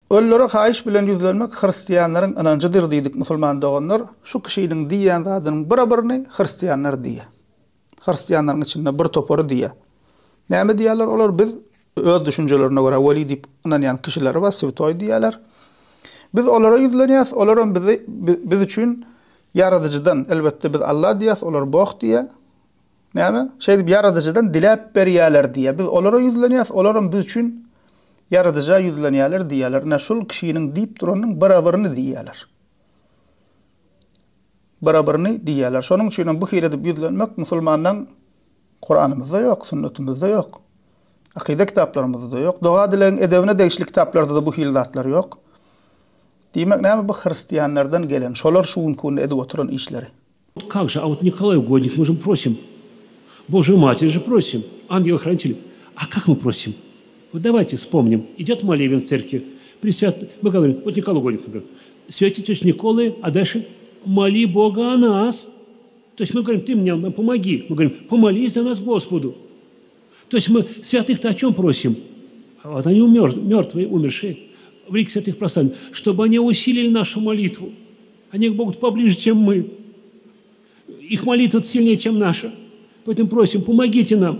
Ölülere haýyş bilen ýüzlenmek hristianlaryň ynanjydyr diýdik musulman doganlar, şu kişiniň diýýän zadynyň bire-birini hristianlar diýýär. Hristianlaryň içinde bir topary diýýär. Näme diýýärler olar biz öz düşünjelerine görä weli diýip ynanýan kişileri bar, swetoý diýýärler. Biz olara ýüzlenýäs, olaram bizi biz üçin Ýaradyjydan, elbetde biz Alla diýýäs, olar Boh diýýär. Näme? Şeýdip Ýaradyjydan diläp berýärler diýýär. Biz olara ýüzlenýäs, olaram biz üçin Ýaradyja ýüzlenýärler diýýärler. Ine şul kişiniň diýip duranynyň barabaryny diýýärler. Barabaryny diýýärler. Şonuň üçin hem bu hili edip ýüzlenmek musulmanlaň Kuranymyzda ýok, sünnetimizde ýok. Akyda kitaplarymyzda-da ýok. Doga-dilegiň edebine degişli kitaplarda-da bu hili zatlar ýok. Diýmek näme bu hristianlardan gelen, şolar şu günki günde edip oturan işleri. Как же, а вот Николай Угодник, мы же просим, Божию Матерь же просим, ангела-хранителя. А как мы просим? Вот давайте вспомним. Идет молебен в церкви, пресвят... мы говорим, вот Николай Угодник, например, святитель Николы, а дальше моли Бога о нас. То есть мы говорим, ты мне нам помоги. Мы говорим, помолись за нас Господу. То есть мы святых-то о чем просим? Вот они умер, мертвые, умершие, в лик святых прославленных, чтобы они усилили нашу молитву. Они могут поближе, чем мы. Их молитва сильнее, чем наша. Поэтому просим, помогите нам.